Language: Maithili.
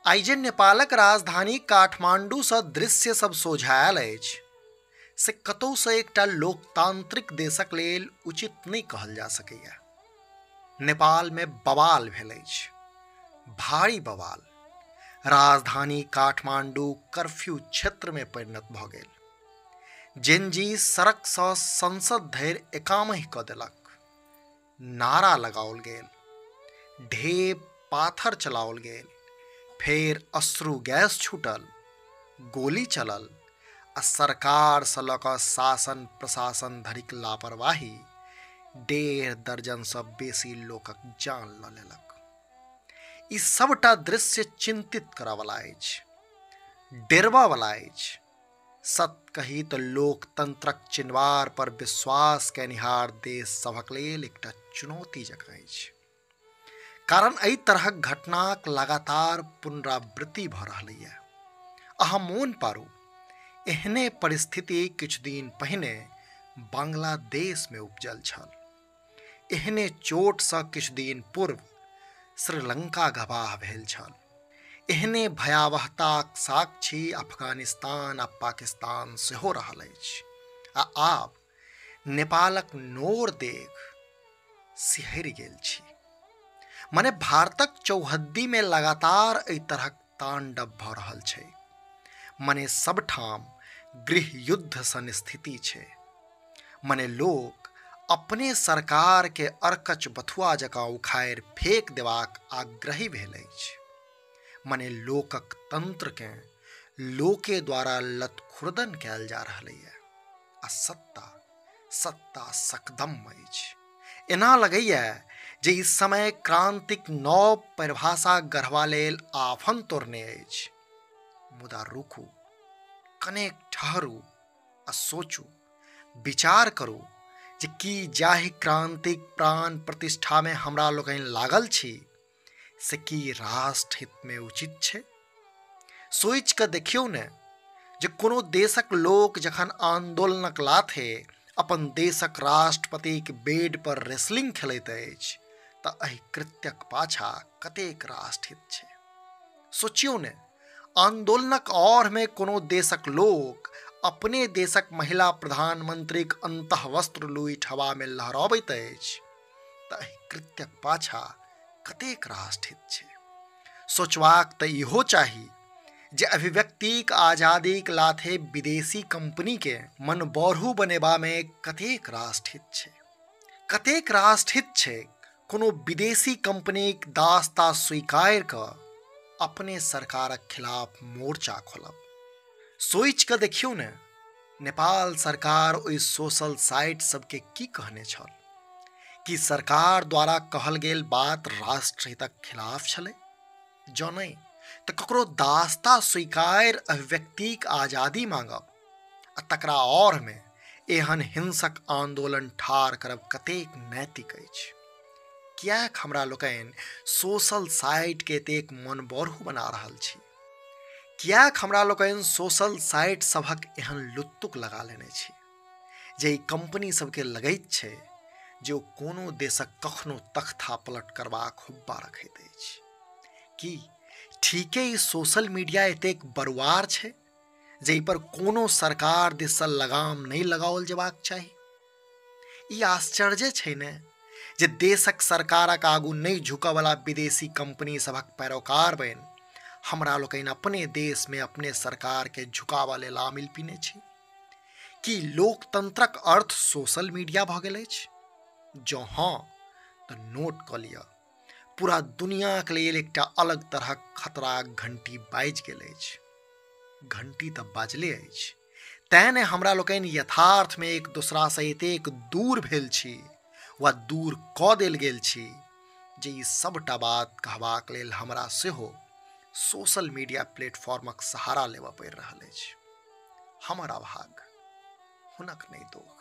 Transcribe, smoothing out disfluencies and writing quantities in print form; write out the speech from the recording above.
आइ जे नेपालक राजधानी काठमांडूसँ दृश्य सब सोझायल अछि से कतौसँ एकटा लोकतांत्रिक देशक लेल उचित नहि कहल जा सकैए। नेपालमे बवाल भेल अछि, भारी बवाल। राजधानी काठमांडू कर्फ्यू क्षेत्रमे परिणत भऽ गेल। जेनजी सड़कसँ संसद धरि एकामहि कऽ देलक। नारा लगाओल गेल, ढेप पाथर चलाओल गेल, फेर अश्रु गैस छूटल, गोली चलल आ सरकारसँ लऽ कऽ शासन प्रशासन धरिक लापरवाही 1.5 दर्जनसँ बेसी लोकक जान लऽ लेलक। ई सबटा दृश्य चिंतित करऽवला अछि, डेरबावला अछि। सत कही तऽ लोकतंत्रक चिनवार पर विश्वास कयनिहार देश सभक लेल एकटा चुनौती जकाँ अछि, कारण एहि तरहक घटनाक लगातार पुनरावृत्ति भऽ रहलैए। अहाँ मोन पारू, एहने परिस्थिति किछु दिन पहिने बांग्लादेशमे उपजल छल। एहने चोटसँ किछु दिन पूर्व श्रीलंका गवाह भेल छल। एहने भयावहताक साक्षी अफगानिस्तान आ पाकिस्तान सेहो रहल अछि। आ आब नेपालक नोर देख सिहरि गेल छी। मने भारतक चौहद्दीमे लगातार एहि तरहक तांडव भऽ रहल छै। मने सबठाम गृह युद्ध सन स्थिति छै। मने लोक अपने सरकार के अरकच बथुआ जकाँ उखाड़ि फेक देबाक आग्रही भेल अछि। मने लोकक तंत्रकेँ लोके द्वारा लतखुर्दन कयल जा रहलैए आ सत्ता सत्ता सकदम अछि। एना लगैए जे ई समय क्रांतिक नव परिभाषा गढ़बा लेल आफन तोड़ने अछि। मुदा रुकू, कनेक ठहरू आ सोचू, विचार करू जे की जाहि क्रांतिक प्राण प्रतिष्ठामे हमरा लोकनि लागल छी से की राष्ट्र हितमे उचित छै? सोचि कऽ देखियौ ने जे कोनो देशक लोक जखन आंदोलनक लाथे अपन देशक राष्ट्रपतिक बेड पर रेसलिंग खेलैत अछि तऽ एहि कृत्यक पाछा कतेक राष्ट्रहित छै? सोचियौ ने, आंदोलनक औरमे कोनो देशक लोक अपने देशक महिला प्रधानमंत्रीक अंतःवस्त्र लूटि हवामे लहरबैत अछि तऽ एहि कृत्यक पाछा कतेक राष्ट्रहित छै? सोचबाक तऽ इहो चाही जे अभिव्यक्तिक आजादीक लाथे विदेशी कंपनीके मनबढ़ू बनेबामे कतेक राष्ट्रहित छै? कतेक राष्ट्रहित छै कोनो विदेशी कंपनीक दासता स्वीकार कऽ अपने सरकारक खिलाफ मोर्चा खोलब? सोचि कऽ देखियौ ने, नेपाल सरकार ओहि सोशल साइट सबके की कहने छल? कि सरकार द्वारा कहल गेल बात राष्ट्रहितक खिलाफ छलै? जँ नहि तऽ ककरो दासता स्वीकार अभिव्यक्तिक आजादी मांगब आ तकरा औरमे एहन हिंसक आंदोलन ठाढ़ करब कतेक नैतिक अछि? किएक हमरा लोकनि सोशल साइटके एतेक मनबढ़ू बना रहल छी? किएक हमरा लोकनि सोशल साइट सभक एहन लुत्तुक लगा लेने छी जे ई कंपनी सबके लगैत छै जे ओ कोनो देशक कखनो तख्ता पलट करबाक हुब्बा रखैत अछि? की ठीके ई सोशल मीडिया एतेक बरुआर छै जे एहि पर कोनो सरकार दिससँ लगाम नहि लगाओल जेबाक चाही? ई आश्चर्य छै ने जे देशक सरकारक आगू नहि झुकऽवला विदेशी कंपनी सभक पैरोकार बनि हमरा लोकनि अपने देशमे अपने सरकारके झुकाबऽ लेल आमिल पीने छी। की लोकतंत्रक अर्थ सोशल मीडिया भऽ गेल अछि? जँ हँ तऽ नोट कऽ लिअ, पूरा दुनियाके लेल एकटा अलग तरहक खतराक घंटी बाजि गेल अछि। घंटी तऽ बाजले अछि, तेँ ने हमरा लोकनि यथार्थमे एक दोसरासँ एतेक दूर भेल छी वा दूर कऽ देल गेल छी जे ई सबटा बात कहबाक लेल हमरा सेहो सोशल मीडिया प्लेटफॉर्मक सहारा लेबऽ पड़ि रहल अछि। हमर अभाग, हुनक नहि दोख।